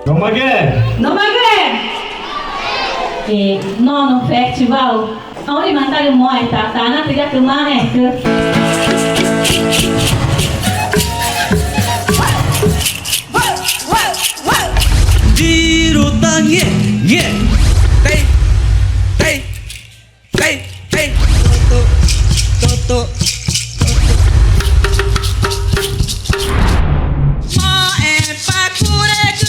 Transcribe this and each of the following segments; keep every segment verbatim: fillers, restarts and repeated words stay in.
Namagué! Namagué! E nono festival, aonde mantaram moe, tá, tá, na trilha que marreca. Giro tange, ye. Tei, tei, tei, tei. Toto, toto, toto. Ma e pa curego.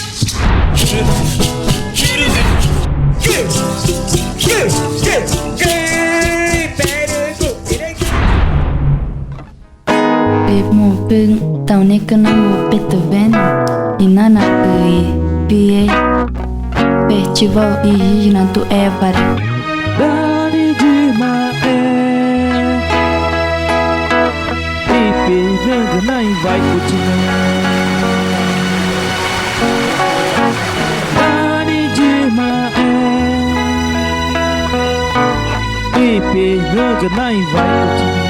Pemocü taunecü namo Beethoven i nanaxü i P A festival i Regina do Évora. Dani dimae i pinangü na ivaicutime. Dani dimae i pinangü na ivaicutime.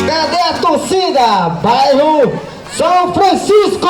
Cadê a torcida? Bairro São Francisco!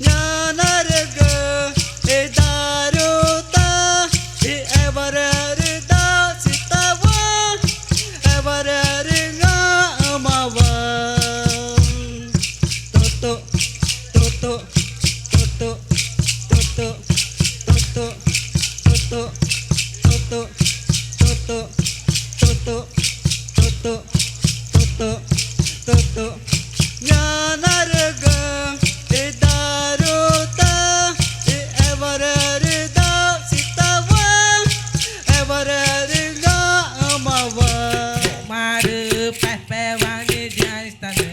Ñanarügü i daruta i ewarü rü dasitawa, ewarü rü ngãxü̃mawa. Ñanarügü i daruta i ewarü rü dasitawa, ewarü rü ngãxü̃mawa. Marü pepewa nidinstanü.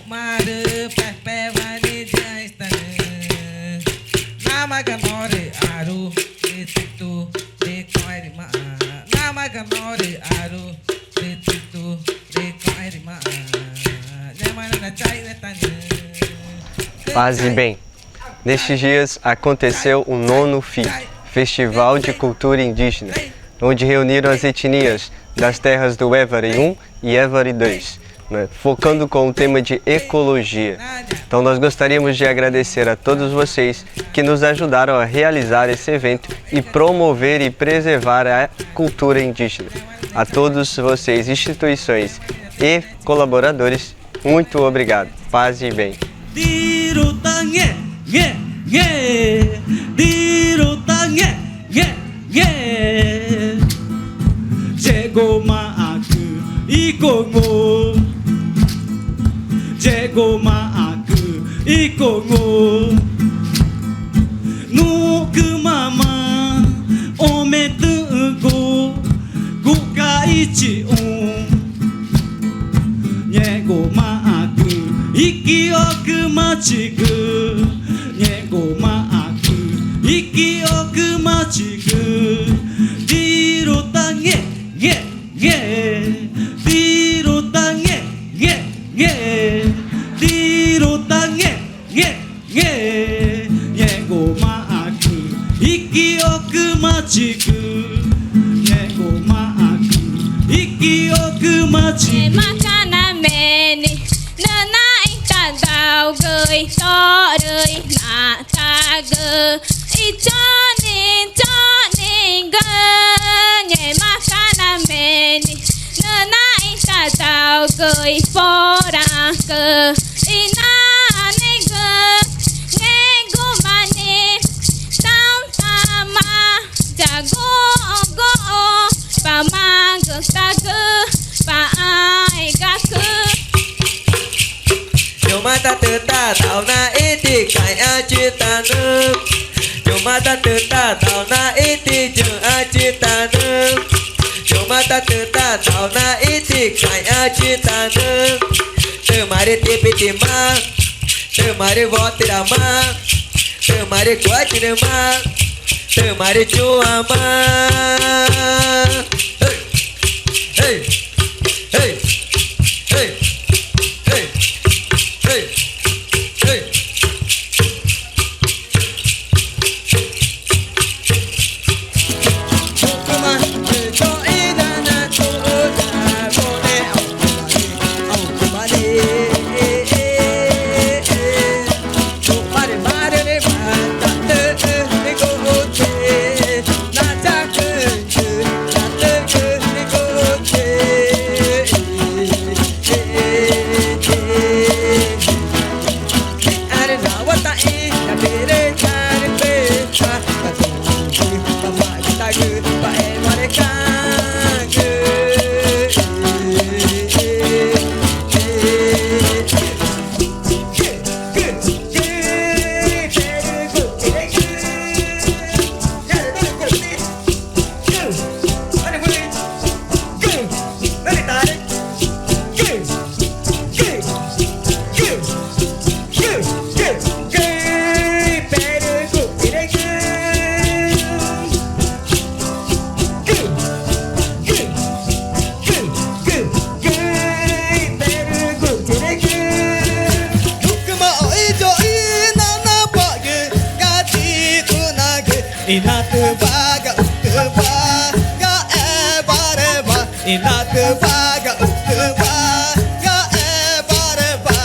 Marü pepewa nidinstanü. Namaga norü aru, rü titu, rü coerimaã. Namaga norü aru, rü titu, rü coerimaã. Nemanana chai netanü. Paz e bem. Nestes dias aconteceu o nono FII, Festival de Cultura Indígena, onde reuniram as etnias das terras do Ewarü um e Ewarü dois, né, focando com o tema de ecologia. Então, nós gostaríamos de agradecer a todos vocês que nos ajudaram a realizar esse evento e promover e preservar a cultura indígena. A todos vocês, instituições e colaboradores, muito obrigado. Paz e bem. Diruta nge, nge, nge. Diruta nge, nge, nge. Yexguma ãcü i congo. Yexguma ãcü i congo. Nuxcüma ma ome tüxü̃gu. Guxca̱x ichixũ. Ngẽxgumaãcü iquiocümatchigü. Ngẽxgumaãcü iquiocümatchigü. Diru ta ngẽx, ngẽx, ngẽx. Diru ta ngẽx, ngẽx, ngẽx. Diru ta ngẽx, ngẽx, ngẽx. Ngẽxgumaãcü iquiocümatchigü. Ngẽxgumaãcü iquiocümatchigü. Ngẽmaca̱x name nixĩ nüxü̃ naxĩ tadaugü i torü i naxtagü i choxni choxnigü. Ngẽmaca̱x name nixĩ nüxü̃ naxĩ tadaugü i poraãcü i nanegü. Ngẽxguma nixĩ tãũtáma ya guxü̃ guxü̃ pamagüxü̃tagü paxaixgacü. Ñu̱xma tá tüxü̃ tadau naxĩ i tixĩ caixãchiü̃tanüxü̃. Ñu̱xma tá tüxü̃ tadau naxĩ i tixĩ yüxãchiü̃tanüxü̃. Ñu̱xma tá tüxü̃ tadau naxĩ i tixĩ caixãchiü̃tanüxü̃. Tümaarü tipitima, tümaarü wotirama, tümaarü cuátinüma, tümaarü chuãma. Hey! Hey! Hey! Ñu̱xma o̱xi ya ixĩnü na pogü ga yixunagü i na tüwa ga Ütüwa ga Ewarewa i na tüwa ga Ütüwa ga Ewarewa.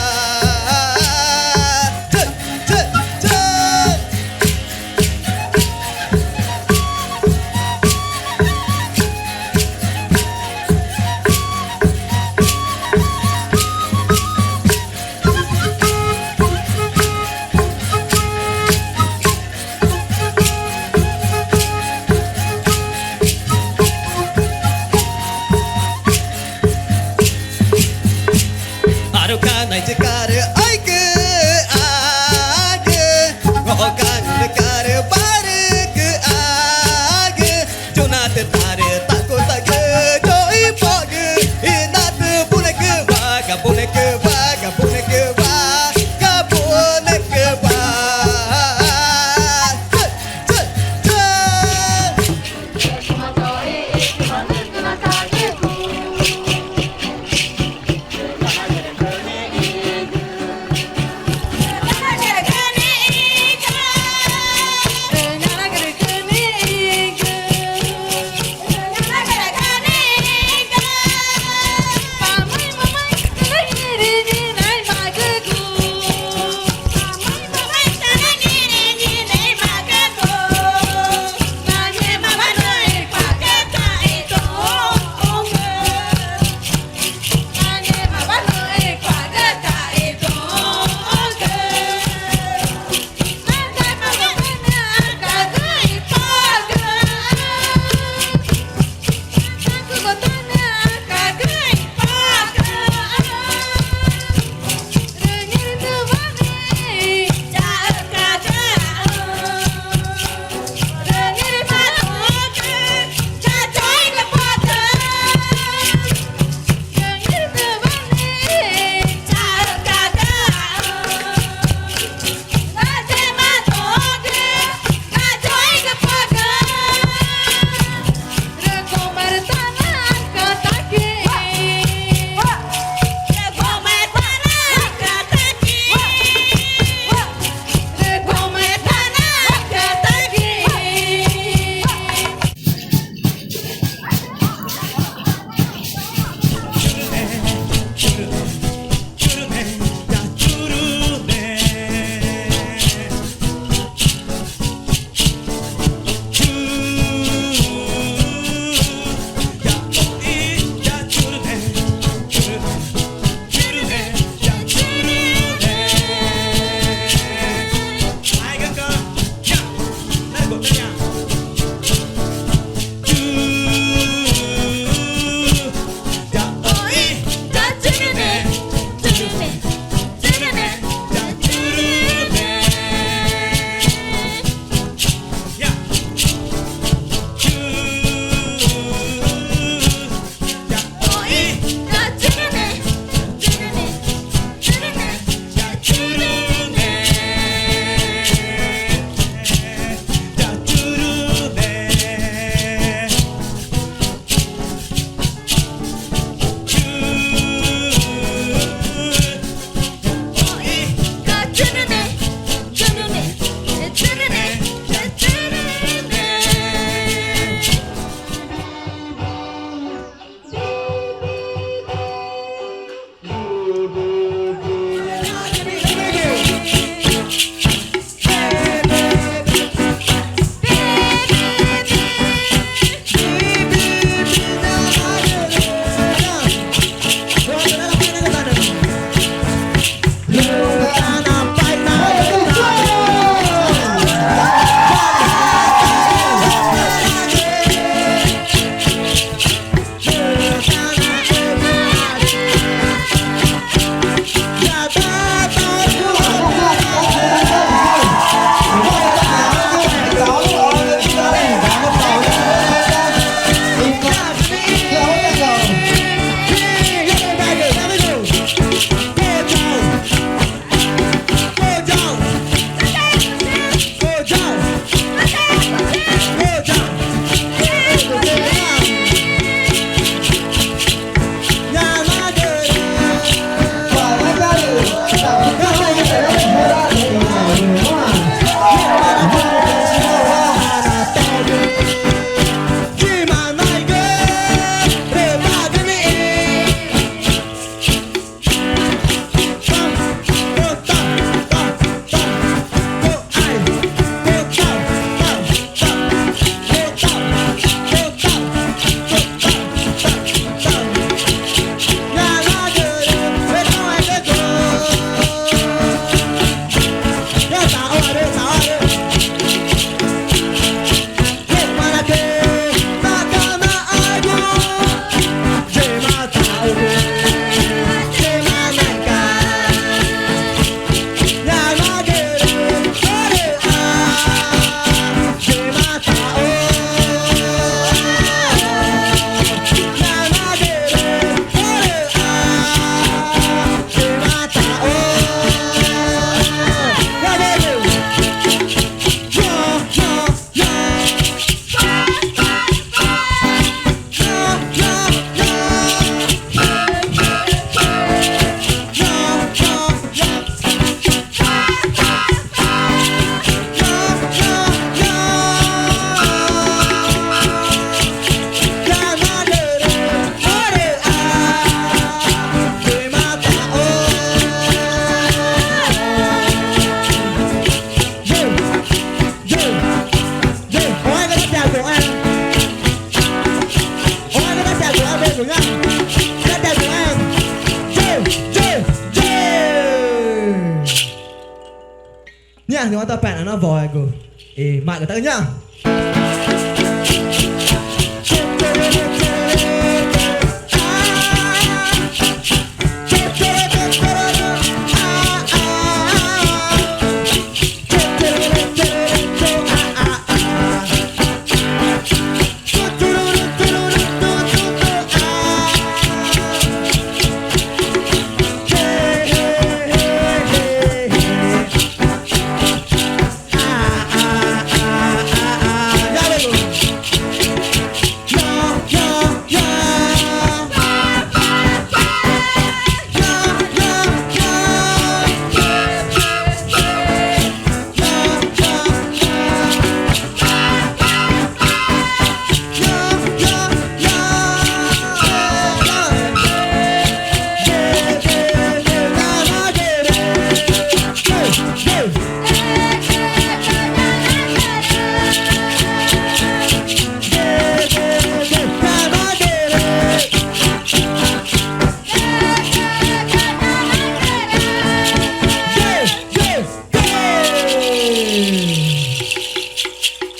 Tama tá pexna na vozegu i marügü tá ñaã.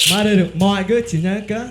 Marü rü moxẽgüxü̃chi ñaxü̃ca̱x.